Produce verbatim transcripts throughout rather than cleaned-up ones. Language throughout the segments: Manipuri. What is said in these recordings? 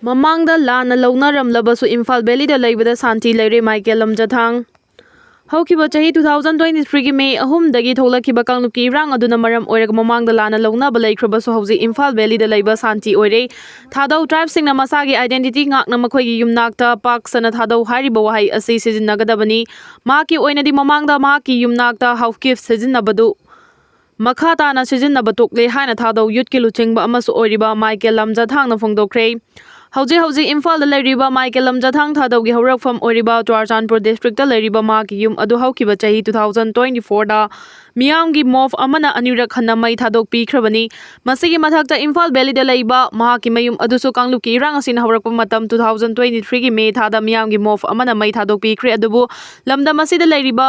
ꯃꯃꯥꯡꯗ ꯂꯥꯟꯅ ꯂꯧꯅꯔꯝꯂꯕꯁꯨ ꯏꯝꯐꯥꯜ ꯚꯦꯂꯤꯗ ꯂꯩꯕꯗ ꯁꯥꯟꯇꯤ ꯂꯩꯔꯦ, ꯃꯥꯏꯀꯦꯜ ꯂꯝꯖꯊꯥꯡ꯫ ꯍꯧꯈꯤꯕ ꯆꯍꯤ two thousand twenty three ꯒꯤ May ꯑꯍꯨꯝꯗꯒꯤ ꯊꯣꯛꯂꯛꯈꯤꯕ ꯀꯥꯡꯂꯨꯞꯀꯤ ꯏꯔꯥꯡ ꯑꯗꯨꯅ ꯃꯔꯝ ꯑꯣꯏꯔꯒ ꯃꯃꯥꯡꯗ ꯂꯥꯟꯅ ꯂꯧꯅꯕ ꯂꯩꯈ꯭ꯔꯕꯁꯨ ꯍꯧꯖꯤꯛ ꯏꯝꯐꯥꯜ ꯚꯦꯂꯤꯗ ꯂꯩꯕ ꯁꯥꯟꯇꯤ ꯑꯣꯏꯔꯦ꯫ ꯊꯥꯗꯧ tribe ꯁꯤꯡꯅ ꯃꯁꯥꯒꯤ identity ꯉꯥꯛꯅ ꯃꯈꯣꯏꯒꯤ ꯌꯨꯝꯅꯥꯛꯇ ꯄꯥꯛ ꯁꯟꯅ ꯊꯥꯗꯧ ꯍꯥꯏꯔꯤꯕ ꯋꯥꯍꯩ ꯑꯁꯤ ꯁꯤꯖꯤꯟꯅꯒꯗꯕꯅꯤ꯫ ꯃꯍꯥꯛꯀꯤ ꯑꯣꯏꯅꯗꯤ ꯃꯃꯥꯡꯗ ꯃꯍꯥꯛꯀꯤ ꯌꯨꯝꯅꯥꯛꯇ ꯍꯥꯎꯀꯤꯞ ꯁꯤꯖꯤꯟꯅꯕꯗꯨ ꯃꯈꯥ ꯇꯥꯅ ꯁꯤꯖꯤꯟꯅꯕ ꯇꯣꯛꯂꯦ ꯍꯥꯏꯅ ꯊꯥꯗꯧ youth ꯀꯤ ꯂꯨꯆꯤꯡꯕ ꯑꯃꯁꯨ ꯑꯣꯏꯔꯤꯕ ꯃꯥꯏꯀꯦꯜ ꯂꯝꯖꯊꯥꯡꯅ ꯐꯣꯡꯗꯣꯛꯈ꯭ꯔꯦ꯫ ꯍꯧꯖꯤꯛ ꯍꯧꯖꯤꯛ ꯏꯝꯐꯥꯜꯗ ꯂꯩꯔꯤꯕ ꯃꯥꯏꯀꯦꯜ ꯂꯝꯖꯊꯥꯡ ꯊꯥꯗꯧꯒꯤ ꯍꯧꯔꯛꯐꯝ ꯑꯣꯏꯔꯤꯕ ꯆꯨꯔꯥꯆꯥꯟꯄꯨꯔ district ꯇ ꯂꯩꯔꯤꯕ ꯃꯍꯥꯛꯀꯤ ꯌꯨꯝ ꯑꯗꯨ ꯍꯧꯈꯤꯕ ꯆꯍꯤ two thousand twenty four ꯗ ꯃꯤꯌꯥꯝꯒꯤ mob ꯑꯃꯅ ꯑꯅꯤꯔꯛ ꯍꯟꯅ ꯃꯩ ꯊꯥꯗꯣꯛꯄꯤꯈ꯭ꯔꯕꯅꯤ꯫ ꯃꯁꯤꯒꯤ ꯃꯊꯛꯇ ꯏꯝꯐꯥꯜ ꯚꯦꯂꯤꯗ ꯂꯩꯕ ꯃꯍꯥꯛꯀꯤ ꯃꯌꯨꯝ ꯑꯗꯨꯁꯨ ꯀꯥꯡꯂꯨꯞꯀꯤ ꯏꯔꯥꯡ ꯑꯁꯤꯅ ꯍꯧꯔꯛꯄ ꯃꯇꯝ two thousand twenty three ꯒꯤ May ꯊꯥꯗ ꯃꯤꯌꯥꯝꯒꯤ mob ꯑꯃꯅ ꯃꯩ ꯊꯥꯗꯣꯛꯄꯤꯈ꯭ꯔꯦ꯫ ꯑꯗꯨꯕꯨ ꯂꯝꯗꯝ ꯑꯁꯤꯗ ꯂꯩꯔꯤꯕ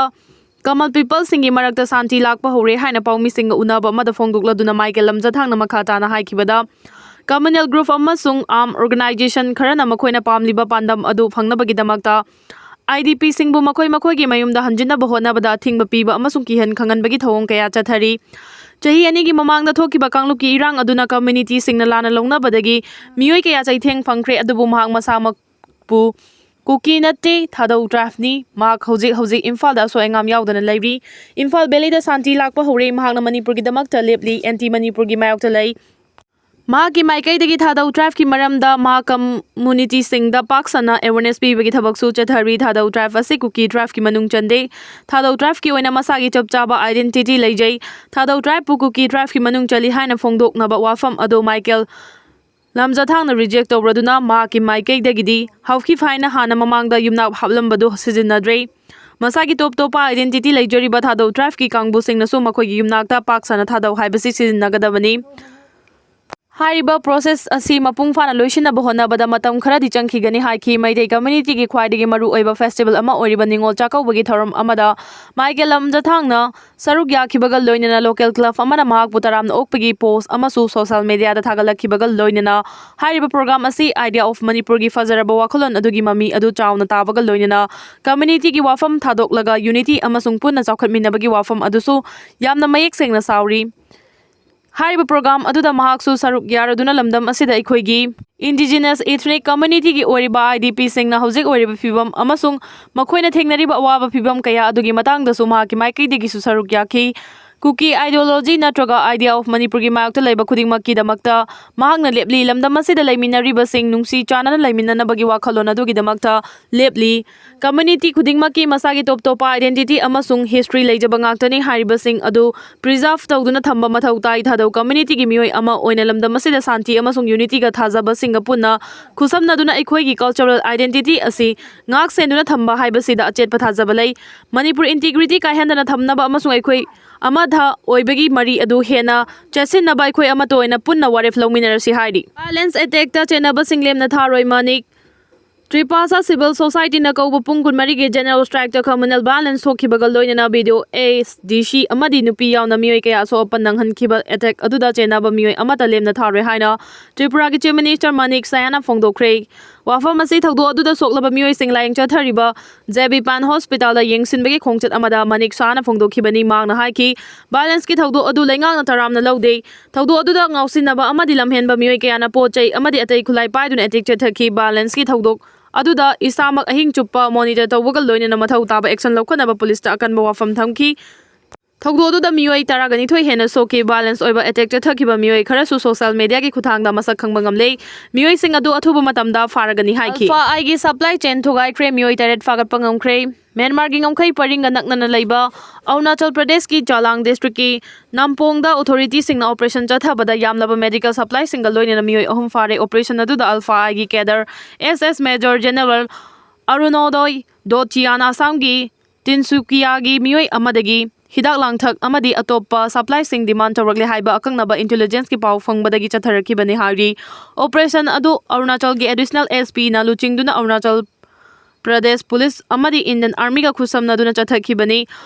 ꯀꯃꯜ people ꯁꯤꯡꯒꯤ ꯃꯔꯛꯇ ꯁꯥꯟꯇꯤ ꯂꯥꯛꯄ ꯍꯧꯔꯦ ꯍꯥꯏꯅ ꯄꯥꯎꯃꯤꯁꯤꯡꯒ ꯎꯅꯕ ꯑꯃꯗ ꯐꯣꯡꯗꯣꯛꯂꯗꯨꯅ ꯃꯥꯏꯀꯦꯜ ꯂꯝꯖꯊꯥꯡꯅ ꯃꯈꯥ ꯇꯥꯅ ꯍꯥꯏꯈꯤꯕꯗ, communal group ꯑꯃꯁꯨꯡ armed organization ꯈꯔꯅ ꯃꯈꯣꯏꯅ ꯄꯥꯝꯂꯤꯕ ꯄꯥꯟꯗꯝ ꯑꯗꯨ ꯐꯪꯅꯕꯒꯤꯗꯃꯛꯇ I D P ꯁꯤꯡꯕꯨ ꯃꯈꯣꯏ ꯃꯈꯣꯏꯒꯤ ꯃꯌꯨꯝꯗ ꯍꯟꯖꯤꯟꯅꯕ ꯍꯣꯠꯅꯕꯗ ꯑꯊꯤꯡꯕ ꯄꯤꯕ ꯑꯃꯁꯨꯡ ꯀꯤꯍꯟ ꯈꯪꯍꯟꯕꯒꯤ ꯊꯧꯑꯣꯡ ꯀꯌꯥ ꯆꯠꯊꯔꯤ꯫ ꯆꯍꯤ ꯑꯅꯤꯒꯤ ꯃꯃꯥꯡꯗ ꯊꯣꯛꯈꯤꯕ ꯀꯥꯡꯂꯨꯞꯀꯤ ꯏꯔꯥꯡ ꯑꯗꯨꯅ community ꯁꯤꯡꯅ ꯂꯥꯟꯅ ꯂꯧꯅꯕꯗꯒꯤ ꯃꯤꯑꯣꯏ ꯀꯌꯥ ꯆꯩꯊꯦꯡ ꯐꯪꯈ꯭ꯔꯦ, ꯑꯗꯨꯕꯨ ꯃꯍꯥꯛ ꯃꯁꯥꯃꯛ ꯄꯨ ꯀꯨꯀꯤ ꯅꯠꯇꯦ, ꯊꯥꯗꯧ tribe ꯅꯤ꯫ ꯃꯍꯥꯛ ꯍꯧꯖꯤꯛ ꯍꯧꯖꯤꯛ ꯏꯝꯐꯥꯜꯗ ꯑꯁꯣꯏ ꯑꯉꯥꯝ ꯌꯥꯎꯗꯅ ꯂꯩꯔꯤ꯫ ꯏꯝꯐꯥꯜ ꯚꯦꯂꯤꯗ ꯁꯥꯟꯇꯤ ꯂꯥꯛꯄ ꯍꯧꯔꯦ꯫ ꯃꯍꯥꯛꯅ ꯃꯅꯤꯄꯨꯔꯒꯤꯗꯃꯛꯇ ꯂꯦꯞꯂꯤ, anti ꯃꯅꯤꯄꯨꯔꯒꯤ ꯃꯥꯌꯣꯛꯇ ꯂꯩ꯫ ꯃꯍꯥꯛꯀꯤ ꯃꯥꯏꯀꯩꯗꯒꯤ ꯊꯥꯗꯧ tribe ꯀꯤ ꯃꯔꯝꯗ ꯃꯍꯥꯛ community ꯁꯤꯡꯗ ꯄꯥꯛ ꯁꯟꯅ awareness ꯄꯤꯕꯒꯤ ꯊꯕꯛꯁꯨ ꯆꯠꯊꯔꯤ꯫ ꯊꯥꯗꯧ tribe ꯑꯁꯤ ꯀꯨꯀꯤ tribe ꯀꯤ ꯃꯅꯨꯡ ꯆꯟꯗꯦ꯫ ꯊꯥꯗꯧ tribe ꯀꯤ ꯑꯣꯏꯅ ꯃꯁꯥꯒꯤ ꯆꯞ ꯆꯥꯕ identity ꯂꯩꯖꯩ꯫ ꯊꯥꯗꯧ tribe ꯄꯨ ꯀꯨꯀꯤ tribe ꯀꯤ ꯃꯅꯨꯡ ꯆꯜꯂꯤ ꯍꯥꯏꯅ ꯐꯣꯡꯗꯣꯛꯅꯕ ꯋꯥꯐꯝ ꯑꯗꯨ ꯃꯥꯏꯀꯦꯜ ꯂꯝꯖꯊꯥꯡꯅ reject ꯇꯧꯔꯗꯨꯅ ꯃꯍꯥꯛꯀꯤ ꯃꯥꯏꯀꯩꯗꯒꯤꯗꯤ ꯍꯥꯎꯀꯤꯞ ꯍꯥꯏꯅ ꯍꯥꯟꯅ ꯃꯃꯥꯡꯗ ꯌꯨꯝꯅꯥꯛ ꯍꯥꯞꯂꯝꯕꯗꯨ ꯁꯤꯖꯤꯟꯅꯗ꯭ꯔꯦ꯫ ꯃꯁꯥꯒꯤ ꯇꯣꯞ ꯇꯣꯞꯄ identity ꯂꯩꯖꯔꯤꯕ ꯊꯥꯗꯧ tribe ꯀꯤ ꯀꯥꯡꯕꯨꯁꯤꯡꯅꯁꯨ ꯃꯈꯣꯏꯒꯤ ꯌꯨꯝꯅꯥꯛꯇ ꯄꯥꯛ ꯁꯟꯅ ꯊꯥꯗꯧ ꯍꯥꯏꯕꯁꯤ ꯁꯤꯖꯤꯟꯅꯒꯗꯕꯅꯤ꯫ ꯍꯥꯏꯔꯤꯕ process ꯑꯁꯤ ꯃꯄꯨꯡ ꯐꯥꯅ ꯂꯣꯏꯁꯤꯟꯅꯕ ꯍꯣꯠꯅꯕꯗ ꯃꯇꯝ ꯈꯔꯗꯤ ꯆꯪꯈꯤꯒꯅꯤ ꯍꯥꯏꯈꯤ꯫ ꯃꯩꯇꯩ community ꯒꯤ ꯈ꯭ꯋꯥꯏꯗꯒꯤ ꯃꯔꯨꯑꯣꯏꯕ festival ꯑꯃ ꯑꯣꯏꯔꯤꯕ ꯅꯤꯉꯣꯜ ꯆꯥꯛꯀꯧꯕꯒꯤ ꯊꯧꯔꯝ ꯑꯃꯗ ꯃꯥꯏꯀꯦꯜ ꯂꯝꯖꯊꯥꯡꯅ ꯁꯔꯨꯛ ꯌꯥꯈꯤꯕꯒ ꯂꯣꯏꯅꯅ local club ꯑꯃꯅ ꯃꯍꯥꯛꯄꯨ ꯇꯔꯥꯝꯅ ꯑꯣꯛꯄꯒꯤ post ꯑꯃꯁꯨ social media ꯗ ꯊꯥꯒꯠꯂꯛꯈꯤꯕꯒ ꯂꯣꯏꯅꯅ ꯍꯥꯏꯔꯤꯕ program ꯑꯁꯤ Idea of ꯃꯅꯤꯄꯨꯔꯒꯤ ꯐꯖꯔꯕ ꯋꯥꯈꯜꯂꯣꯟ ꯑꯗꯨꯒꯤ ꯃꯃꯤ ꯑꯗꯨ ꯆꯥꯎꯅ ꯇꯥꯕꯒ ꯂꯣꯏꯅꯅ community ꯒꯤ ꯋꯥꯐꯝ ꯊꯥꯗꯣꯛꯂꯒ unity ꯑꯃꯁꯨꯡ ꯄꯨꯟꯅ ꯆꯥꯎꯈꯠꯃꯤꯟꯅꯕꯒꯤ ꯋꯥꯐꯝ ꯑꯗꯨꯁꯨ ꯌꯥꯝꯅ ꯃꯌꯦꯛ ꯁꯦꯡꯅ ꯁꯥꯎꯔꯤ꯫ ꯍꯥꯏꯔꯤꯕ ꯄ꯭ꯔꯣꯒ꯭ꯔꯥꯝ ꯑꯗꯨꯗ ꯃꯍꯥꯛꯁꯨ ꯁꯔꯨꯛ ꯌꯥꯔꯗꯨꯅ ꯂꯝꯗꯝ ꯑꯁꯤꯗ ꯑꯩꯈꯣꯏꯒꯤ indigenous ethnic community ꯒꯤ ꯑꯣꯏꯔꯤꯕ IDP ꯁꯤꯡꯅ ꯍꯧꯖꯤꯛ ꯑꯣꯏꯔꯤꯕ ꯐꯤꯕꯝ ꯑꯃꯁꯨꯡ ꯃꯈꯣꯏꯅ ꯊꯦꯡꯅꯔꯤꯕ ꯑꯋꯥꯕ ꯐꯤꯕꯝ ꯀꯌꯥ ꯑꯗꯨꯒꯤ ꯃꯇꯥꯡꯗꯁꯨ ꯃꯍꯥꯛꯀꯤ ꯃꯥꯏꯀꯩꯗꯒꯤꯁꯨ ꯁꯔꯨꯛ ꯌꯥꯈꯤ꯫ ꯀꯨꯀꯤ ideology ꯅꯠꯇ꯭ꯔꯒ idea of ꯃꯅꯤꯄꯨꯔꯒꯤ ꯃꯥꯌꯣꯛꯇ ꯂꯩꯕ ꯈꯨꯗꯤꯡꯃꯛꯀꯤꯗꯃꯛꯇ ꯃꯍꯥꯛꯅ ꯂꯦꯞꯂꯤ꯫ ꯂꯝꯗꯝ ꯑꯁꯤꯗ ꯂꯩꯃꯤꯟꯅꯔꯤꯕꯁꯤꯡ, ꯅꯨꯡꯁꯤ ꯆꯥꯟꯅꯅ ꯂꯩꯃꯤꯟꯅꯅꯕꯒꯤ ꯋꯥꯈꯜꯂꯣꯟ ꯑꯗꯨꯒꯤꯗꯃꯛꯇ ꯂꯦꯞꯂꯤ꯫ Community ꯈꯨꯗꯤꯡꯃꯛꯀꯤ ꯃꯁꯥꯒꯤ ꯇꯣꯞ ꯇꯣꯞꯄ identity ꯑꯃꯁꯨꯡ history ꯂꯩꯖꯕ ꯉꯥꯛꯇꯅꯤ꯫ ꯍꯥꯏꯔꯤꯕꯁꯤꯡ ꯑꯗꯨ preserve ꯇꯧꯗꯨꯅ ꯊꯝꯕ ꯃꯊꯧ ꯇꯥꯏ꯫ ꯊꯥꯗꯧ community ꯒꯤ ꯃꯤꯑꯣꯏ ꯑꯃ ꯑꯣꯏꯅ ꯂꯝꯗꯝ ꯑꯁꯤꯗ ꯁꯥꯟꯇꯤ ꯑꯃꯁꯨꯡ unity ꯒ ꯊꯥꯖꯕꯁꯤꯡꯒ ꯄꯨꯟꯅ ꯈꯨꯠꯁꯝꯅꯗꯨꯅ ꯑꯩꯈꯣꯏꯒꯤ cultural identity ꯑꯁꯤ ꯉꯥꯛ ꯁꯦꯟꯗꯨꯅ ꯊꯝꯕ ꯍꯥꯏꯕꯁꯤꯗ ꯑꯆꯦꯠꯄ ꯊꯥꯖꯕ ꯂꯩ꯫ ꯃꯅꯤꯄꯨꯔ integrity ꯀꯥꯏꯍꯟꯗꯅ ꯊꯝꯅꯕ ꯑꯃꯁꯨꯡ ꯑꯩꯈꯣꯏ ꯑꯃꯗ ꯑꯣꯏꯕꯒꯤ ꯃꯔꯤ ꯑꯗꯨ ꯍꯦꯟꯅ ꯆꯦꯠꯁꯤꯟꯅꯕ ꯑꯩꯈꯣꯏ ꯑꯃꯠꯇ ꯑꯣꯏꯅ ꯄꯨꯟꯅ ꯋꯥꯔꯦꯞ ꯂꯧꯃꯤꯟꯅꯔꯁꯤ ꯍꯥꯏꯔꯤ꯫ Violence attack ꯇ ꯆꯦꯟꯅꯕꯁꯤꯡ ꯂꯦꯝꯅ ꯊꯥꯔꯣꯏ꯫ ꯃꯅꯤꯛ ꯇ꯭ꯔꯤꯄꯥꯁꯥ Civil Society ꯅ ꯀꯧꯕ ꯄꯨꯡ ꯀꯨꯟꯃꯔꯤꯒꯤ general strike ꯇ communal violence ꯊꯣꯛꯈꯤꯕꯒ ꯂꯣꯏꯅꯅ BDO, ADC ꯑꯃꯗꯤ ꯅꯨꯄꯤ ꯌꯥꯎꯅ ꯃꯤꯑꯣꯏ ꯀꯌꯥ ꯑꯁꯣꯛ ꯑꯄꯟ ꯅꯪꯍꯟꯈꯤꯕ attack ꯑꯗꯨꯗ ꯆꯦꯟꯅꯕ ꯃꯤꯑꯣꯏ ꯑꯃꯠꯇ ꯂꯦꯝꯅ ꯊꯥꯔꯣꯏ ꯍꯥꯏꯅ ꯇ꯭ꯔꯤꯄꯨꯔꯥꯒꯤ Chief Minister ꯃꯅꯤꯛ ꯁꯌꯥꯅ ꯐꯣꯡꯗꯣꯛꯈ꯭ꯔꯦ꯫ ꯋꯥꯐꯝ ꯑꯁꯤ ꯊꯧꯗꯣꯛ ꯑꯗꯨꯗ ꯁꯣꯛꯂꯕ ꯃꯤꯑꯣꯏꯁꯤꯡ ꯂꯥꯌꯦꯡ ꯆꯠꯊꯔꯤꯕ JB Pan Hospital ꯗ ꯌꯦꯡꯁꯤꯟꯕꯒꯤ ꯈꯣꯡꯆꯠ ꯑꯃꯗ ꯃꯅꯤꯛ ꯁꯥꯍꯅ ꯐꯣꯡꯗꯣꯛꯈꯤꯕꯅꯤ꯫ ꯃꯍꯥꯛꯅ ꯍꯥꯏꯈꯤ, violence ꯀꯤ ꯊꯧꯗꯣꯛ ꯑꯗꯨ ꯂꯩꯉꯥꯛꯅ ꯇꯔꯥꯝꯅ ꯂꯧꯗꯦ꯫ ꯊꯧꯗꯣꯛ ꯑꯗꯨꯗ ꯉꯥꯎꯁꯤꯟꯅꯕ ꯑꯃꯗꯤ ꯂꯝꯍꯦꯟꯕ ꯃꯤꯑꯣꯏ ꯀꯌꯥꯅ ꯄꯣꯠ ꯆꯩ ꯑꯃꯗꯤ ꯑꯇꯩ ꯈꯨꯠꯂꯥꯏ ꯄꯥꯏꯗꯨꯅ attack ꯆꯠꯊꯈꯤ꯫ Violence ꯀꯤ ꯊꯧꯗꯣꯛ ꯑꯗꯨꯗ ꯏꯁꯥꯃꯛ ꯑꯍꯤꯡ ꯆꯨꯞꯄ monitor ꯇꯧꯕꯒ ꯂꯣꯏꯅꯅ ꯃꯊꯧ ꯇꯥꯕ action ꯂꯧꯈꯠꯅꯕ ꯄꯨꯂꯤꯁꯇ ꯑꯀꯟꯕ ꯋꯥꯐꯝ ꯊꯝꯈꯤ꯫ ꯊꯧꯗꯣꯛ ꯑꯗꯨꯗ ꯃꯤꯑꯣꯏ ꯇꯔꯥꯒ ꯅꯤꯊꯣꯏ ꯍꯦꯟꯅ ꯁꯣꯛꯈꯤ꯫ Violence ꯑꯣꯏꯕ attack ꯆꯠꯊꯈꯤꯕ ꯃꯤꯑꯣꯏ ꯈꯔꯁꯨ social media ꯒꯤ ꯈꯨꯠꯊꯥꯡꯗ ꯃꯁꯛ ꯈꯪꯕ ꯉꯝꯂꯦ꯫ ꯃꯤꯑꯣꯏꯁꯤꯡ ꯑꯗꯨ ꯑꯊꯨꯕ ꯃꯇꯝꯗ ꯐꯥꯔꯒꯅꯤ ꯍꯥꯏꯈꯤ꯫ Alpha I ꯒꯤ supply chain ꯊꯨꯒꯥꯏꯈ꯭ꯔꯦ, ꯃꯤꯑꯣꯏ ꯇꯔꯦꯠ ꯐꯥꯒꯠꯄ ꯉꯝꯈ꯭ꯔꯦ꯫ ꯃ꯭ꯌꯥꯟꯃꯥꯔꯒꯤ ꯉꯝꯈꯩ ꯄꯔꯤꯡꯒ ꯅꯛꯅꯅ ꯂꯩꯕ ꯑꯔꯨꯅꯥꯆꯜ ꯄ꯭ꯔꯗꯦꯁꯀꯤ ꯆꯥꯂꯥꯡ district ꯀꯤ ꯅꯥꯝꯄꯣꯡꯗ authority ꯁꯤꯡꯅ operation ꯆꯠꯊꯕꯗ ꯌꯥꯝꯂꯕ medical supply ꯁꯤꯡꯒ ꯂꯣꯏꯅꯅ ꯃꯤꯑꯣꯏ ꯑꯍꯨꯝ ꯐꯥꯔꯦ꯫ Operation ꯑꯗꯨꯗ Alpha I ꯒꯤ cadre S S Major General ꯑꯔꯨꯅꯣꯗꯣꯏ ꯗꯣꯠꯆꯤꯌꯥꯟ ꯑꯁꯥꯝꯒꯤ ꯇꯤꯟꯁꯨꯀꯤꯌꯥꯒꯤ ꯃꯤꯑꯣꯏ ꯑꯃꯗꯒꯤ ꯍꯤꯗꯥꯛ ꯂꯥꯡꯊꯛ ꯑꯃꯗꯤ ꯑꯇꯣꯞꯄ supply ꯁꯤꯡ demand ꯇꯧꯔꯛꯂꯦ ꯍꯥꯏꯕ ꯑꯀꯛꯅꯕ intelligence ꯀꯤ ꯄꯥꯎ ꯐꯪꯕꯗꯒꯤ ꯆꯠꯊꯔꯛꯈꯤꯕꯅꯤ ꯍꯥꯏꯔꯤ꯫ Operation ꯑꯗꯨ ꯑꯔꯨꯅꯥꯆꯜꯒꯤ additional S P ꯅ ꯂꯨꯆꯤꯡꯗꯨꯅ ꯑꯔꯨꯅꯥꯆꯜ ꯄ꯭ꯔꯗꯦꯁ ꯄꯨꯂꯤꯁ ꯑꯃꯗꯤ Indian Army ꯒ ꯈꯨꯠꯁꯝꯅꯗꯨꯅ ꯆꯠꯊꯈꯤꯕꯅꯤ꯫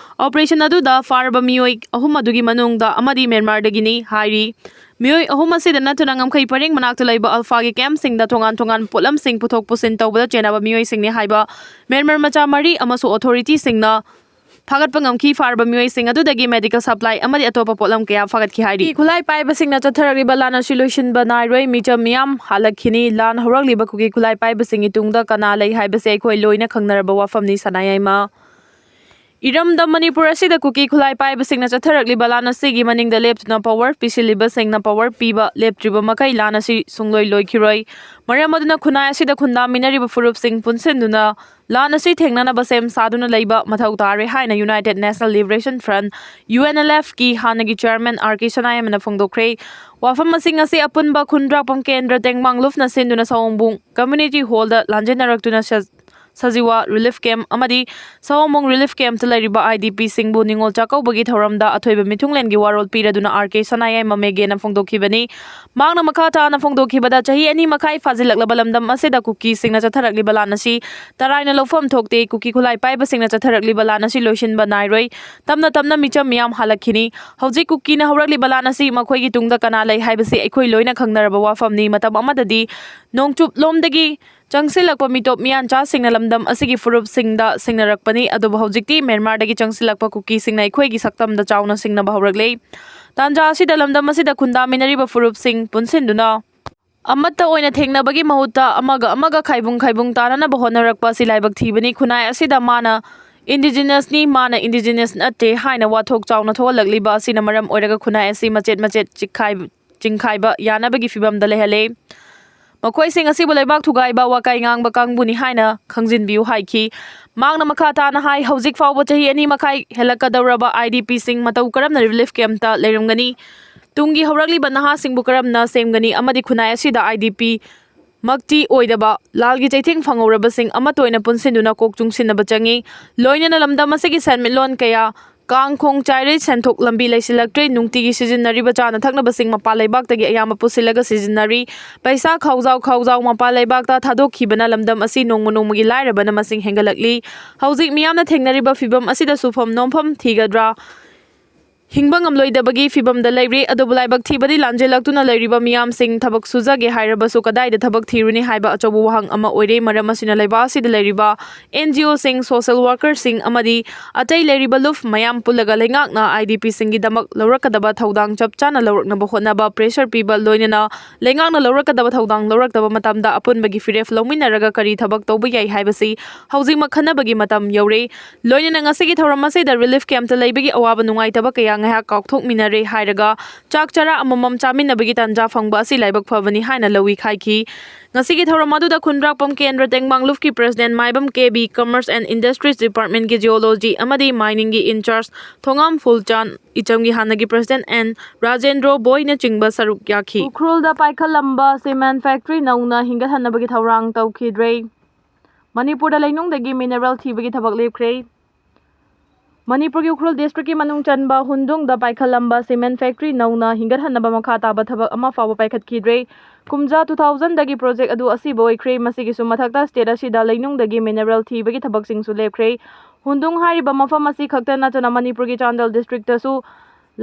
Operation ꯑꯗꯨꯗ ꯐꯥꯔꯕ ꯃꯤꯑꯣꯏ ꯑꯍꯨꯝ ꯑꯗꯨꯒꯤ ꯃꯅꯨꯡꯗ ꯑꯃꯗꯤ ꯃ꯭ꯌꯥꯟꯃꯥꯔꯗꯒꯤꯅꯤ ꯍꯥꯏꯔꯤ꯫ ꯃꯤꯑꯣꯏ ꯑꯍꯨꯝ ꯑꯁꯤꯗ ꯅꯠꯇꯅ ꯉꯝꯈꯩ ꯄꯔꯦꯡ ꯃꯅꯥꯛꯇ ꯂꯩꯕ Alpha ꯒꯤ camp ꯁꯤꯡꯗ ꯇꯣꯉꯥꯟ ꯇꯣꯉꯥꯟ ꯄꯣꯠꯂꯝꯁꯤꯡ ꯄꯨꯊꯣꯛ ꯄꯨꯁꯤꯟ ꯇꯧꯕꯗ ꯆꯦꯟꯅꯕ ꯃꯤꯑꯣꯏꯁꯤꯡꯅꯤ ꯍꯥꯏꯕ ꯃ꯭ꯌꯥꯟꯃꯥꯔ ꯃꯆꯥ ꯃꯔꯤ ꯑꯃꯁꯨ authority ꯁꯤꯡꯅ ꯐꯥꯒꯠꯄ ꯉꯝꯈꯤ꯫ ꯐꯥꯔꯕ ꯃꯤꯑꯣꯏꯁꯤꯡ ꯑꯗꯨꯗꯒꯤ medical supply ꯑꯃꯗꯤ ꯑꯇꯣꯞꯄ ꯄꯣꯠꯂꯝ ꯀꯌꯥ ꯐꯥꯒꯠꯈꯤ ꯍꯥꯏꯔꯤ꯫ ꯈꯨꯠꯂꯥꯏ ꯄꯥꯏꯕꯁꯤꯡꯅ ꯆꯠꯊꯔꯛꯂꯤꯕ ꯂꯥꯟ ꯑꯁꯤ ꯂꯣꯏꯁꯤꯟꯕ ꯅꯥꯏꯔꯣꯏ, ꯃꯤꯆꯝ ꯃꯤꯌꯥꯝ ꯍꯥꯠꯂꯛꯈꯤꯅꯤ꯫ ꯂꯥꯟ ꯍꯧꯔꯛꯂꯤꯕ ꯀꯨꯀꯤ ꯈꯨꯠꯂꯥꯏ ꯄꯥꯏꯕꯁꯤꯡꯒꯤ ꯇꯨꯡꯗ ꯀꯅꯥ ꯂꯩ ꯍꯥꯏꯕꯁꯤ ꯑꯩꯈꯣꯏ ꯂꯣꯏꯅ ꯈꯪꯅꯔꯕ ꯋꯥꯐꯝꯅꯤ꯫ ꯁꯅꯥꯌꯥꯏꯃ ꯏꯔꯝꯗꯝ ꯃꯅꯤꯄꯨꯔ ꯑꯁꯤꯗ ꯀꯨꯀꯤ ꯈꯨꯠꯂꯥꯏ ꯄꯥꯏꯕꯁꯤꯡꯅ ꯆꯠꯊꯔꯛꯂꯤꯕ ꯂꯥꯟ ꯑꯁꯤꯒꯤ ꯃꯅꯤꯡꯗ ꯂꯦꯞꯇꯨꯅ power ꯄꯤꯁꯤꯜꯂꯤꯕꯁꯤꯡꯅ power ꯄꯤꯕ ꯂꯦꯞꯇ꯭ꯔꯤꯕ ꯃꯈꯩ ꯂꯥꯟ ꯑꯁꯤ ꯁꯨꯡꯂꯣꯏ ꯂꯣꯏꯈꯤꯔꯣꯏ꯫ ꯃꯔꯝ ꯑꯗꯨꯅ ꯈꯨꯟꯅꯥꯏ ꯑꯁꯤꯗ ꯈꯨꯟꯗꯥꯃꯤꯟꯅꯔꯤꯕ ꯐꯨꯔꯨꯞꯁꯤꯡ ꯄꯨꯟꯁꯤꯟꯗꯨꯅ ꯂꯥꯟ ꯑꯁꯤ ꯊꯦꯡꯅꯅꯕ ꯁꯦꯝ ꯁꯥꯗꯨꯅ ꯂꯩꯕ ꯃꯊꯧ ꯇꯥꯔꯦ ꯍꯥꯏꯅ United National Liberation Front, UNLF ꯀꯤ ꯍꯥꯟꯅꯒꯤ chairman R K ꯁꯅꯥꯌꯥꯏꯃꯅ ꯐꯣꯡꯗꯣꯛꯈ꯭ꯔꯦ꯫ ꯋꯥꯐꯝꯁꯤꯡ ꯑꯁꯤ ꯑꯄꯨꯟꯕ ꯈꯨꯟꯗ꯭ꯔꯥꯛꯄꯝ ꯀꯦꯟꯗ꯭ꯔ ꯇꯦꯡꯕꯥꯡ ꯂꯨꯞꯅ ꯁꯤꯟꯗꯨꯅ ꯁꯑꯣꯝꯕꯨꯡ community hall ꯗ ꯂꯥꯟꯖꯦꯟꯅꯔꯛꯇꯨꯅ ꯁ-, ꯁꯖꯤꯋꯥ relief camp ꯑꯃꯗꯤ ꯁꯑꯣꯝꯕꯨꯡ relief camp ꯇ ꯂꯩꯔꯤꯕ IDP ꯁꯤꯡꯕꯨ ꯅꯤꯉꯣꯜ ꯆꯥꯛꯀꯧꯕꯒꯤ ꯊꯧꯔꯝꯗ ꯑꯊꯣꯏꯕ ꯃꯤꯊꯨꯡꯂꯦꯟꯒꯤ ꯋꯥꯔꯣꯜ ꯄꯤꯔꯗꯨꯅ R K ꯁꯅꯥꯌꯥꯏꯃ ꯃꯦꯒꯦꯅ ꯐꯣꯡꯗꯣꯛꯈꯤꯕꯅꯤ꯫ ꯃꯍꯥꯛꯅ ꯃꯈꯥ ꯇꯥꯅ ꯐꯣꯡꯗꯣꯛꯈꯤꯕꯗ, ꯆꯍꯤ ꯑꯅꯤ ꯃꯈꯥꯏ ꯐꯥꯖꯤꯜꯂꯛꯂꯕ ꯂꯝꯗꯝ ꯑꯁꯤꯗ ꯀꯨꯀꯤꯁꯤꯡꯅ ꯆꯠꯊꯔꯛꯂꯤꯕ ꯂꯥꯟ ꯑꯁꯤ ꯇꯔꯥꯏꯅ ꯂꯧꯐꯝ ꯊꯣꯛꯇꯦ꯫ ꯀꯨꯀꯤ ꯈꯨꯠꯂꯥꯏ ꯄꯥꯏꯕꯁꯤꯡꯅ ꯆꯠꯊꯔꯛꯂꯤꯕ ꯂꯥꯟ ꯑꯁꯤ ꯂꯣꯏꯁꯤꯟꯕ ꯅꯥꯏꯔꯣꯏ꯫ ꯇꯞꯅ ꯇꯞꯅ ꯃꯤꯆꯝ ꯃꯤꯌꯥꯝ ꯍꯥꯜꯂꯛꯈꯤꯅꯤ꯫ ꯍꯧꯖꯤꯛ ꯀꯨꯀꯤꯅ ꯍꯧꯔꯛꯂꯤꯕ ꯂꯥꯟ ꯑꯁꯤ ꯃꯈꯣꯏꯒꯤ ꯇꯨꯡꯗ ꯀꯅꯥ ꯂꯩ ꯍꯥꯏꯕꯁꯤ ꯑꯩꯈꯣꯏ ꯂꯣꯏꯅ ꯈꯪꯅꯔꯕ ꯋꯥꯐꯝꯅꯤ꯫ ꯃꯇꯝ ꯑꯃꯗꯗꯤ ꯅꯣꯡꯆꯨꯞ ꯂꯣꯝꯗꯒꯤ ꯆꯪꯁꯤꯜꯂꯛꯄ ꯃꯤꯇꯣꯞ ꯃꯤꯌꯥꯟꯆꯥꯁꯤꯡꯅ ꯂꯝꯗꯝ ꯑꯁꯤꯒꯤ ꯐꯨꯔꯨꯞꯁꯤꯡꯗ ꯁꯤꯡꯅꯔꯛꯄꯅꯤ, ꯑꯗꯨꯕꯨ ꯍꯧꯖꯤꯛꯇꯤ ꯃ꯭ꯌꯥꯟꯃꯥꯔꯗꯒꯤ ꯆꯪꯁꯤꯜꯂꯛꯄ ꯀꯨꯀꯤꯁꯤꯡꯅ ꯑꯩꯈꯣꯏꯒꯤ ꯁꯛꯇꯝꯗ ꯆꯥꯎꯅ ꯁꯤꯡꯅꯕ ꯍꯧꯔꯛꯂꯦ꯫ ꯇꯥꯟꯖꯥ ꯑꯁꯤꯗ ꯂꯝꯗꯝ ꯑꯁꯤꯗ ꯈꯨꯟꯗꯥꯃꯤꯟꯅꯔꯤꯕ ꯐꯨꯔꯨꯞꯁꯤꯡ ꯄꯨꯟꯁꯤꯟꯗꯨꯅ ꯑꯃꯠꯇ ꯑꯣꯏꯅ ꯊꯦꯡꯅꯕꯒꯤ ꯃꯍꯨꯠꯇ ꯑꯃꯒ ꯑꯃꯒ ꯈꯥꯏꯕꯨꯡ ꯈꯥꯏꯕꯨꯡ ꯇꯥꯅꯅꯕ ꯍꯣꯠꯅꯔꯛꯄ ꯑꯁꯤ ꯂꯥꯏꯕꯛ ꯊꯤꯕꯅꯤ꯫ ꯈꯨꯟꯅꯥꯏ ꯑꯁꯤꯗ ꯃꯥꯅ indigenous ꯅꯤ, ꯃꯥꯅ indigenous ꯅꯠꯇꯦ ꯍꯥꯏꯅ ꯋꯥꯊꯣꯛ ꯆꯥꯎꯅ ꯊꯣꯛꯍꯜꯂꯛꯂꯤꯕ ꯑꯁꯤꯅ ꯃꯔꯝ ꯑꯣꯏꯔꯒ ꯈꯨꯟꯅꯥꯏ ꯑꯁꯤ ꯃꯆꯦꯠ ꯃꯆꯦꯠ ꯆꯤꯛꯈꯥꯏ-, ꯆꯤꯡꯈꯥꯏꯕ ꯌꯥꯅꯕꯒꯤ ꯐꯤꯕꯝꯗ ꯂꯩꯍꯜꯂꯦ꯫ ꯃꯈꯣꯏꯁꯤꯡ ꯑꯁꯤꯕꯨ ꯂꯩꯕꯥꯛ ꯊꯨꯒꯥꯏꯕ, ꯋꯥꯀꯥꯏ ꯉꯥꯡꯕ ꯀꯥꯡꯕꯨꯅꯤ ꯍꯥꯏꯅ ꯈꯪꯖꯤꯟꯕꯤꯌꯨ ꯍꯥꯏꯈꯤ꯫ ꯃꯍꯥꯛꯅ ꯃꯈꯥ ꯇꯥꯅ ꯍꯥꯏ, ꯍꯧꯖꯤꯛ ꯐꯥꯎꯕ ꯆꯍꯤ ꯑꯅꯤ ꯃꯈꯥꯏ ꯍꯦꯜꯂꯛꯀꯗꯧꯔꯕ IDP ꯁꯤꯡ ꯃꯇꯧ ꯀꯔꯝꯅ relief camp ꯇ ꯂꯩꯔꯝꯒꯅꯤ? ꯇꯨꯡꯒꯤ ꯍꯧꯔꯛꯂꯤꯕ ꯅꯍꯥꯁꯤꯡꯕꯨ ꯀꯔꯝꯅ ꯁꯦꯝꯒꯅꯤ? ꯑꯃꯗꯤ ꯈꯨꯟꯅꯥꯏ ꯑꯁꯤꯗ IDP ꯃꯛꯇꯤ ꯑꯣꯏꯗꯕ, ꯂꯥꯜꯒꯤ ꯆꯩꯊꯦꯡ ꯐꯪꯍꯧꯔꯕꯁꯤꯡ ꯑꯃꯠꯇ ꯑꯣꯏꯅ ꯄꯨꯟꯁꯤꯟꯗꯨꯅ ꯀꯣꯛ ꯆꯨꯡꯁꯤꯟꯅꯕ ꯆꯪꯏ꯫ ꯂꯣꯏꯅꯅ ꯂꯝꯗꯝ ꯑꯁꯤꯒꯤ ꯁꯦꯟꯃꯤꯠꯂꯣꯟ ꯀꯌꯥ ꯀꯥꯡ ꯈꯣꯡ ꯆꯥꯏꯔꯦ, ꯁꯦꯟꯊꯣꯛ ꯂꯝꯕꯤ ꯂꯩꯁꯤꯜꯂꯛꯇ꯭ꯔꯦ, ꯅꯨꯡꯇꯤꯒꯤ ꯁꯤꯖꯤꯟꯅꯔꯤꯕ ꯆꯥꯅ ꯊꯛꯅꯕꯁꯤꯡ ꯃꯄꯥꯟ ꯂꯩꯕꯥꯛꯇꯒꯤ ꯑꯌꯥꯝꯕ ꯄꯨꯁꯤꯜꯂꯒ ꯁꯤꯖꯤꯟꯅꯔꯤ꯫ ꯄꯩꯁꯥ ꯈꯥꯎꯖꯥꯎ ꯈꯥꯎꯖꯥꯎ ꯃꯄꯥꯟ ꯂꯩꯕꯥꯛꯇ ꯊꯥꯗꯣꯛꯈꯤꯕꯅ ꯂꯝꯗꯝ ꯑꯁꯤ ꯅꯣꯡꯃ ꯅꯣꯡꯃꯒꯤ ꯂꯥꯏꯔꯕꯅ ꯃꯁꯤꯡ ꯍꯦꯟꯒꯠꯂꯛꯂꯤ꯫ ꯍꯧꯖꯤꯛ ꯃꯤꯌꯥꯝꯅ ꯊꯦꯡꯅꯔꯤꯕ ꯐꯤꯚꯝ ꯑꯁꯤꯗ ꯁꯨꯐꯝ ꯅꯣꯝꯐꯝ ꯊꯤꯒꯗ꯭ꯔꯥ? ꯍꯤꯡꯕ ꯉꯝꯂꯣꯏꯗꯕꯒꯤ ꯐꯤꯕꯝꯗ ꯂꯩꯔꯦ꯫ ꯑꯗꯨꯕꯨ ꯂꯥꯏꯕꯛ ꯊꯤꯕꯗꯤ ꯂꯥꯟꯖꯦꯜꯂꯛꯇꯨꯅ ꯂꯩꯔꯤꯕ ꯃꯤꯌꯥꯝꯁꯤꯡ ꯊꯕꯛ ꯁꯨꯖꯒꯦ ꯍꯥꯏꯔꯕꯁꯨ ꯀꯗꯥꯏꯗ ꯊꯕꯛ ꯊꯤꯔꯨꯅꯤ ꯍꯥꯏꯕ ꯑꯆꯧꯕ ꯋꯥꯍꯪ ꯑꯃ ꯑꯣꯏꯔꯦ꯫ ꯃꯔꯝ ꯑꯁꯤꯅ ꯂꯩꯕꯥꯛ ꯑꯁꯤꯗ ꯂꯩꯔꯤꯕ NGOꯁꯤꯡ, social workerꯁꯤꯡ ꯑꯃꯗꯤ ꯑꯇꯩ ꯂꯩꯔꯤꯕ ꯂꯨꯞ ꯃꯌꯥꯝ ꯄꯨꯜꯂꯒ ꯂꯩꯉꯥꯛꯅ IDPꯁꯤꯡꯒꯤꯗꯃꯛ ꯂꯧꯔꯛꯀꯗꯕ ꯊꯧꯗꯥꯡ ꯆꯞ ꯆꯥꯅ ꯂꯧꯔꯛꯅꯕ ꯍꯣꯠꯅꯕ pressure ꯄꯤꯕ, ꯂꯣꯏꯅꯅ ꯂꯩꯉꯥꯛꯅ ꯂꯧꯔꯛꯀꯗꯕ ꯊꯧꯗꯥꯡ ꯂꯧꯔꯛꯇꯕ ꯃꯇꯝꯗ ꯑꯄꯨꯟꯕꯒꯤ ꯐꯤꯔꯦꯞ ꯂꯧꯃꯤꯟꯅꯔꯒ ꯀꯔꯤ ꯊꯕꯛ ꯇꯧꯕ ꯌꯥꯏ ꯍꯥꯏꯕꯁꯤ ꯍꯧꯖꯤꯛꯃꯛ ꯈꯟꯅꯕꯒꯤ ꯃꯇꯝ ꯌꯧꯔꯦ꯫ ꯂꯣꯏꯅꯅ ꯉꯁꯤꯒꯤ ꯊꯧꯔꯝ ꯑꯁꯤꯗ relief campꯇ ꯂꯩꯕꯒꯤ ꯑꯋꯥꯕ ꯅꯨꯡꯉꯥꯏꯇꯕ ꯀꯌꯥ ꯉꯥꯏꯍꯥꯛ ꯀꯥꯎꯊꯣꯛꯃꯤꯟꯅꯔꯦ ꯍꯥꯏꯔꯒ ꯆꯥꯛ ꯆꯔꯥ ꯑꯃꯃꯝ ꯆꯥꯃꯤꯟꯅꯕꯒꯤ ꯇꯥꯟꯖꯥ ꯐꯪꯕ ꯑꯁꯤ ꯂꯥꯏꯕꯛ ꯐꯕꯅꯤ ꯍꯥꯏꯅ ꯂꯧꯏ ꯈꯥꯏꯈꯤ꯫ ꯉꯁꯤꯒꯤ ꯊꯧꯔꯝ ꯑꯗꯨꯗ ꯈꯨꯟꯗ꯭ꯔꯥꯛꯄꯝ ꯀꯦꯟꯗ꯭ꯔ ꯇꯦꯡꯕꯥꯡ ꯂꯨꯞꯀꯤ president Maibam KB, Commerce and Industries Departmentꯀꯤ Geology ꯑꯃꯗꯤ Miningꯒꯤ in charge ꯊꯣꯉꯥꯝ ꯐꯨꯜꯆꯥꯟ, ꯏꯆꯝꯒꯤ ꯍꯥꯟꯅꯒꯤ president N ꯔꯥꯖꯦꯟꯗ꯭ꯔꯣ ꯕꯣꯏꯅꯆꯤꯡꯕ ꯁꯔꯨꯛ ꯌꯥꯈꯤ꯫ ꯎꯈ꯭ꯔꯨꯜꯗ ꯄꯥꯏꯈꯠꯂꯝꯕ cement factory ꯅꯧꯅ ꯍꯤꯡꯒꯠꯍꯟꯅꯕꯒꯤ ꯊꯧꯔꯥꯡ ꯇꯧꯈꯤꯗ꯭ꯔꯦ꯫ ꯃꯅꯤꯄꯨꯔꯗ ꯂꯩꯅꯨꯡꯗꯒꯤ mineral ꯊꯤꯕꯒꯤ ꯊꯕꯛ ꯂꯦꯞꯈ꯭ꯔꯦ꯫ ꯃꯅꯤꯄꯨꯔꯒꯤ ꯎꯈ꯭ꯔꯨꯜ districtꯀꯤ ꯃꯅꯨꯡ ꯆꯟꯕ ꯍꯨꯟꯗꯨꯡꯗ ꯄꯥꯏꯈꯠꯂꯝꯕ cement factory ꯅꯧꯅ ꯍꯤꯡꯒꯠꯍꯟꯅꯕ ꯃꯈꯥ ꯇꯥꯕ ꯊꯕꯛ ꯑꯃ ꯐꯥꯎꯕ ꯄꯥꯏꯈꯠꯈꯤꯗ꯭ꯔꯦ꯫ ꯀꯨꯝꯖꯥ two thousandꯗꯒꯤ project ꯑꯗꯨ ꯑꯁꯤꯕ ꯑꯣꯏꯈ꯭ꯔꯦ꯫ ꯃꯁꯤꯒꯤꯁꯨ ꯃꯊꯛꯇ state ꯑꯁꯤꯗ ꯂꯩꯅꯨꯡꯗꯒꯤ mineral ꯊꯤꯕꯒꯤ ꯊꯕꯛꯁꯤꯡꯁꯨ ꯂꯦꯞꯈ꯭ꯔꯦ꯫ ꯍꯨꯟꯗꯨꯡ ꯍꯥꯏꯔꯤꯕ ꯃꯐꯝ ꯑꯁꯤ ꯈꯛꯇ ꯅꯠꯇꯅ ꯃꯅꯤꯄꯨꯔꯒꯤ ꯆꯥꯟꯗꯦꯜ districtꯇꯁꯨ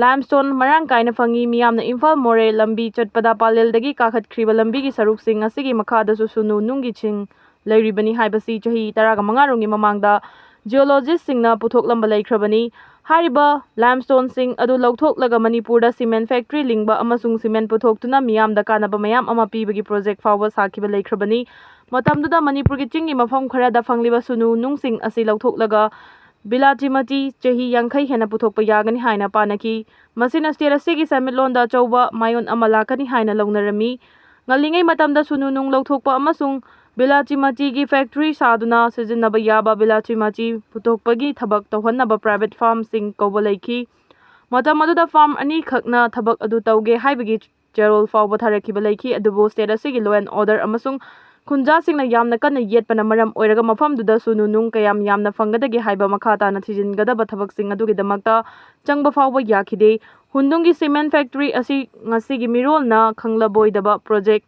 limestone ꯃꯔꯥꯡ ꯀꯥꯏꯅ ꯐꯪꯉꯤ꯫ ꯃꯤꯌꯥꯝꯅ ꯏꯝꯐꯥꯜ ꯃꯣꯔꯦ ꯂꯝꯕꯤ ꯆꯠꯄꯗ ꯄꯥꯂꯦꯜꯗꯒꯤ ꯀꯥꯈꯠꯈ꯭ꯔꯤꯕ ꯂꯝꯕꯤꯒꯤ ꯁꯔꯨꯛꯁꯤꯡ ꯑꯁꯤꯒꯤ ꯃꯈꯥꯗꯁꯨ ꯁꯨꯅꯨ ꯅꯨꯡꯒꯤ ꯁꯤꯡ ꯂꯩꯔꯤꯕꯅꯤ ꯍꯥꯏꯕꯁꯤ ꯆꯍꯤ ꯇꯔꯥꯒ ꯃꯉꯥ ꯔꯣꯝꯒꯤ ꯃꯃꯥꯡꯗ geologistꯁꯤꯡꯅ ꯄꯨꯊꯣꯛꯂꯝꯕ ꯂꯩꯈ꯭ꯔꯕꯅꯤ꯫ ꯍꯥꯏꯔꯤꯕ limestoneꯁꯤꯡ ꯑꯗꯨ ꯂꯧꯊꯣꯛꯂꯒ ꯃꯅꯤꯄꯨꯔꯗ cement factory ꯂꯤꯡꯕ ꯑꯃꯁꯨꯡ cement ꯄꯨꯊꯣꯛꯇꯨꯅ ꯃꯤꯌꯥꯝꯗ ꯀꯥꯟꯅꯕ ꯃꯌꯥꯝ ꯑꯃ ꯄꯤꯕꯒꯤ project ꯐꯥꯎꯕ ꯁꯥꯈꯤꯕ ꯂꯩꯈ꯭ꯔꯕꯅꯤ꯫ ꯃꯇꯝꯗꯨꯗ ꯃꯅꯤꯄꯨꯔꯒꯤ ꯆꯤꯡꯒꯤ ꯃꯐꯝ ꯈꯔꯗ ꯐꯪꯂꯤꯕ ꯁꯨꯅꯨ ꯅꯨꯡꯁꯤꯡ ꯑꯁꯤ ꯂꯧꯊꯣꯛꯂꯒ ꯕꯤꯂꯥꯇꯤ ꯃꯇꯤ ꯆꯍꯤ ꯌꯥꯡꯈꯩ ꯍꯦꯟꯅ ꯄꯨꯊꯣꯛꯄ ꯌꯥꯒꯅꯤ ꯍꯥꯏꯅ ꯄꯥꯅꯈꯤ꯫ ꯃꯁꯤꯅ state ꯑꯁꯤꯒꯤ ꯁꯦꯟꯃꯤꯠꯂꯣꯟꯗ ꯑꯆꯧꯕ ꯃꯥꯏꯑꯣꯟ ꯑꯃ ꯂꯥꯛꯀꯅꯤ ꯍꯥꯏꯅ ꯂꯧꯅꯔꯝꯃꯤ꯫ ꯉꯜꯂꯤꯉꯩ ꯃꯇꯝꯗ ꯁꯨꯅꯨ ꯅꯨꯡ ꯂꯧꯊꯣꯛꯄ ꯑꯃꯁꯨꯡ ꯕꯤꯂꯥꯇꯤ ꯃꯇꯤꯒꯤ factory ꯁꯥꯗꯨꯅ ꯁꯤꯖꯤꯟꯅꯕ ꯌꯥꯕ ꯕꯤꯂꯥꯇꯤ ꯃꯇꯤ ꯄꯨꯊꯣꯛꯄꯒꯤ ꯊꯕꯛ ꯇꯧꯍꯟꯅꯕ private firmꯁꯤꯡ ꯀꯧꯕ ꯂꯩꯈꯤ꯫ ꯃꯇꯝ ꯑꯗꯨꯗ firm ꯑꯅꯤꯈꯛꯅ ꯊꯕꯛ ꯑꯗꯨ ꯇꯧꯒꯦ ꯍꯥꯏꯕꯒꯤ ꯆꯦꯔꯣꯜ ꯐꯥꯎꯕ ꯊꯥꯔꯛꯈꯤꯕ ꯂꯩꯈꯤ, ꯑꯗꯨꯕꯨ state ꯑꯁꯤꯒꯤ law and order ꯑꯃꯁꯨꯡ ꯈꯨꯟꯖꯥꯁꯤꯡꯅ ꯌꯥꯝꯅ ꯀꯟꯅ ꯌꯦꯠꯄꯅ ꯃꯔꯝ ꯑꯣꯏꯔꯒ ꯃꯐꯝꯗꯨꯗ ꯁꯨꯅꯨ ꯅꯨꯡ ꯀꯌꯥꯝ ꯌꯥꯝꯅ ꯐꯪꯒꯗꯒꯦ ꯍꯥꯏꯕ ꯃꯈꯥ ꯇꯥꯅ ꯊꯤꯖꯤꯟꯒꯗꯕ ꯊꯕꯛꯁꯤꯡ ꯑꯗꯨꯒꯤꯗꯃꯛꯇ ꯆꯪꯕ ꯐꯥꯎꯕ ꯌꯥꯈꯤꯗꯦ꯫ ꯍꯨꯟꯗꯨꯡꯒꯤ cement factory ꯑꯁꯤ ꯉꯁꯤꯒꯤ ꯃꯤꯔꯣꯜꯅ ꯈꯪꯂꯕꯣꯏꯗꯕ project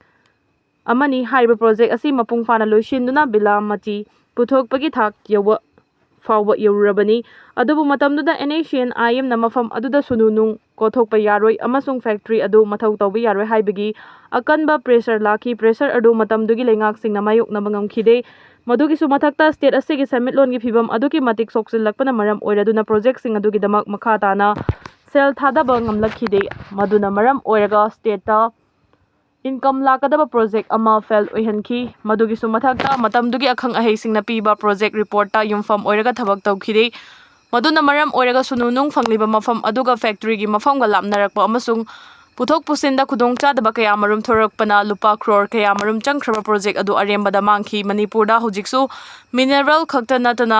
ꯑꯃꯅꯤ꯫ ꯍꯥꯏꯔꯤꯕ project ꯑꯁꯤ ꯃꯄꯨꯡ ꯐꯥꯅ ꯂꯣꯏꯁꯤꯟꯗꯨꯅ ꯕꯤꯂꯥ ꯃꯇꯤ ꯄꯨꯊꯣꯛꯄꯒꯤ ꯊꯥꯛ ꯌꯧꯕ ꯐꯥꯎꯕ ꯌꯧꯔꯨꯔꯕꯅꯤ꯫ ꯑꯗꯨꯕꯨ ꯃꯇꯝꯗꯨꯗ NACN IM ꯅ ꯃꯐꯝ ꯑꯗꯨꯗ ꯁꯨꯅꯨ ꯅꯨꯡ ꯀꯣꯊꯣꯛꯄ ꯌꯥꯔꯣꯏ ꯑꯃꯁꯨꯡ factory ꯑꯗꯨ ꯃꯊꯧ ꯇꯧꯕ ꯌꯥꯔꯣꯏ ꯍꯥꯏꯕꯒꯤ ꯑꯀꯟꯕ pressure ꯂꯥꯛꯈꯤ꯫ Pressure ꯑꯗꯨ ꯃꯇꯝꯗꯨꯒꯤ ꯂꯩꯉꯥꯛꯁꯤꯡꯅ ꯃꯥꯌꯣꯛꯅꯕ ꯉꯝꯈꯤꯗꯦ꯫ ꯃꯗꯨꯒꯤꯁꯨ ꯃꯊꯛꯇ, state ꯑꯁꯤꯒꯤ ꯁꯦꯟꯃꯤꯠꯂꯣꯟꯒꯤ ꯐꯤꯕꯝ ꯑꯗꯨꯛꯀꯤ ꯃꯇꯤꯛ ꯁꯣꯛꯆꯤꯜꯂꯛꯄꯅ ꯃꯔꯝ ꯑꯣꯏꯔꯗꯨꯅ, project ꯁꯤꯡ ꯑꯗꯨꯒꯤꯗꯃꯛ ꯃꯈꯥ ꯇꯥꯅ ꯁꯦꯜ ꯊꯥꯗꯕ ꯉꯝꯂꯛꯈꯤꯗꯦ꯫ ꯃꯗꯨꯅ ꯃꯔꯝ ꯑꯣꯏꯔꯒ state ꯇ income ꯂꯥꯛꯀꯗꯕ project ꯑꯃ fail ꯑꯣꯏꯍꯟꯈꯤ꯫ ꯃꯗꯨꯒꯤꯁꯨ ꯃꯊꯛꯇ, ꯃꯇꯝꯗꯨꯒꯤ ꯑꯈꯪ ꯑꯍꯩꯁꯤꯡꯅ ꯄꯤꯕ project report ꯇ ꯌꯨꯝꯐꯝ ꯑꯣꯏꯔꯒ ꯊꯕꯛ ꯇꯧꯈꯤꯗꯦ꯫ ꯃꯗꯨꯅ ꯃꯔꯝ ꯑꯣꯏꯔꯒ ꯁꯨꯅꯨ ꯅꯨꯡ ꯐꯪꯂꯤꯕ ꯃꯐꯝ ꯑꯗꯨꯒ factory ꯒꯤ ꯃꯐꯝꯒ ꯂꯥꯞꯅꯔꯛꯄ ꯑꯃꯁꯨꯡ ꯄꯨꯊꯣꯛ ꯄꯨꯁꯤꯟꯗ ꯈꯨꯗꯣꯡꯆꯥꯗꯕ ꯀꯌꯥꯃꯔꯨꯝ ꯊꯣꯔꯛꯄꯅ ꯂꯨꯄꯥ crore ꯀꯌꯥꯃꯔꯨꯝ ꯆꯪꯈ꯭ꯔꯕ project ꯑꯗꯨ ꯑꯔꯦꯝꯕꯗ ꯃꯥꯡꯈꯤ꯫ ꯃꯅꯤꯄꯨꯔꯗ ꯍꯧꯖꯤꯛꯁꯨ mineral ꯈꯛꯇ ꯅꯠꯇꯅ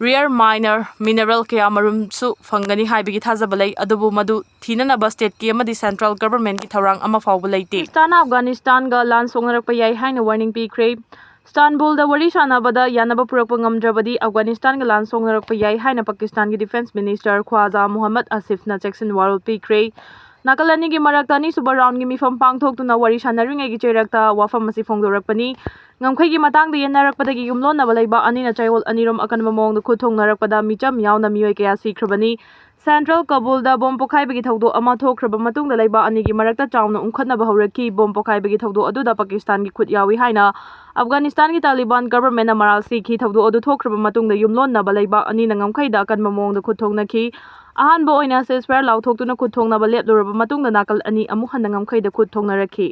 rare minor mineral ꯀꯌꯥꯃꯔꯨꯝꯁꯨ ꯐꯪꯒꯅꯤ ꯍꯥꯏꯕꯒꯤ ꯊꯥꯖꯕ ꯂꯩ, ꯑꯗꯨꯕꯨ ꯃꯗꯨ ꯊꯤꯅꯅꯕ state ꯀꯤ ꯑꯃꯗꯤ central government ꯀꯤ ꯊꯧꯔꯥꯡ ꯑꯃ ꯐꯥꯎꯕ ꯂꯩꯇꯦ꯫ ꯄꯥꯀꯤꯁꯇꯥꯟꯅ ꯑꯐꯒꯥꯅꯤꯁꯇꯥꯟꯒ ꯂꯥꯟ ꯁꯣꯛꯅꯔꯛꯄ ꯌꯥꯏ ꯍꯥꯏꯅ warning ꯄꯤꯈ꯭ꯔꯦ꯫ ꯏꯁꯇꯥꯟꯕꯨꯜꯗ ꯋꯥꯔꯤ ꯁꯥꯟꯅꯕꯗ ꯌꯥꯅꯕ ꯄꯨꯔꯛꯄ ꯉꯝꯗ꯭ꯔꯕꯗꯤ ꯑꯐꯒꯥꯅꯤꯁꯇꯥꯟꯒ ꯂꯥꯟ ꯁꯣꯛꯅꯔꯛꯄ ꯌꯥꯏ ꯍꯥꯏꯅ ꯄꯥꯀꯤꯁꯇꯥꯟꯒꯤ defence minister ꯈ꯭ꯋꯥꯖꯥ ꯃꯨꯍꯝꯃꯗ ꯑꯁꯤꯐꯅ ꯆꯦꯛꯁꯤꯟ ꯋꯥꯔꯣꯜ ꯄꯤꯈ꯭ꯔꯦ꯫ ꯅꯥꯀꯜ ꯑꯅꯤꯒꯤ ꯃꯔꯛꯇ ꯑꯅꯤꯁꯨꯕ round ꯒꯤ ꯃꯤꯐꯝ ꯄꯥꯡꯊꯣꯛꯇꯨꯅ ꯋꯥꯔꯤ ꯁꯥꯟꯅꯔꯤꯉꯩꯒꯤ ꯆꯩꯔꯛꯇ ꯋꯥꯐꯝ ꯑꯁꯤ ꯐꯣꯡꯗꯣꯔꯛꯄꯅꯤ꯫ ꯉꯝꯈꯩꯒꯤ ꯃꯇꯥꯡꯗ ꯌꯦꯠꯅꯔꯛꯄꯗꯒꯤ ꯌꯨꯝꯂꯣꯟꯅꯕ ꯂꯩꯕꯥꯛ ꯑꯅꯤꯅ ꯆꯌꯣꯜ ꯑꯅꯤꯔꯣꯝ ꯑꯀꯟꯕ ꯃꯑꯣꯡꯗ ꯈꯨꯠ ꯊꯣꯡꯅꯔꯛꯄꯗ ꯃꯤꯆꯝ ꯌꯥꯎꯅ ꯃꯤꯑꯣꯏ ꯀꯌꯥ ꯁꯤꯈ꯭ꯔꯕꯅꯤ꯫ Central Kabul ꯗ bomb ꯄꯣꯈꯥꯏꯕꯒꯤ ꯊꯧꯗꯣꯛ ꯑꯃ ꯊꯣꯛꯈ꯭ꯔꯕ ꯃꯇꯨꯡꯗ ꯂꯩꯕꯥꯛ ꯑꯅꯤꯒꯤ ꯃꯔꯛꯇ ꯆꯥꯎꯅ ꯎꯪꯈꯠꯅꯕ ꯍꯧꯔꯛꯈꯤ꯫ Bomb ꯄꯣꯈꯥꯏꯕꯒꯤ ꯊꯧꯗꯣꯛ ꯑꯗꯨꯗ ꯄꯥꯀꯤꯁꯇꯥꯟꯒꯤ ꯈꯨꯠ ꯌꯥꯎꯏ ꯍꯥꯏꯅ ꯑꯐꯒꯥꯅꯤꯁꯇꯥꯟꯒꯤ ꯇꯥꯂꯤꯕꯥꯟ government ꯅ ꯃꯔꯥꯜ ꯁꯤꯈꯤ꯫ ꯊꯧꯗꯣꯛ ꯑꯗꯨ ꯊꯣꯛꯈ꯭ꯔꯕ ꯃꯇꯨꯡꯗ ꯌꯨꯝꯂꯣꯟꯅꯕ ꯂꯩꯕꯥꯛ ꯑꯅꯤꯅ ꯉꯝꯈꯩꯗ ꯑꯀꯟꯕ ꯃꯑꯣꯡꯗ ꯈꯨꯠ ꯊꯣꯡꯅꯈꯤ꯫ ꯑꯍꯥꯟꯕ ꯑꯣꯏꯅ ceasefire ꯂꯥꯎꯊꯣꯛꯇꯨꯅ ꯈꯨꯠ ꯊꯣꯡꯅꯕ ꯂꯦꯞꯂꯨꯔꯕ ꯃꯇꯨꯡꯗ ꯅꯥꯀꯜ ꯑꯅꯤ ꯑꯃꯨꯛ ꯍꯟꯅ ꯉꯝꯈꯩꯗ ꯈꯨꯠ ꯊꯣꯡꯅꯔꯛꯈꯤ꯫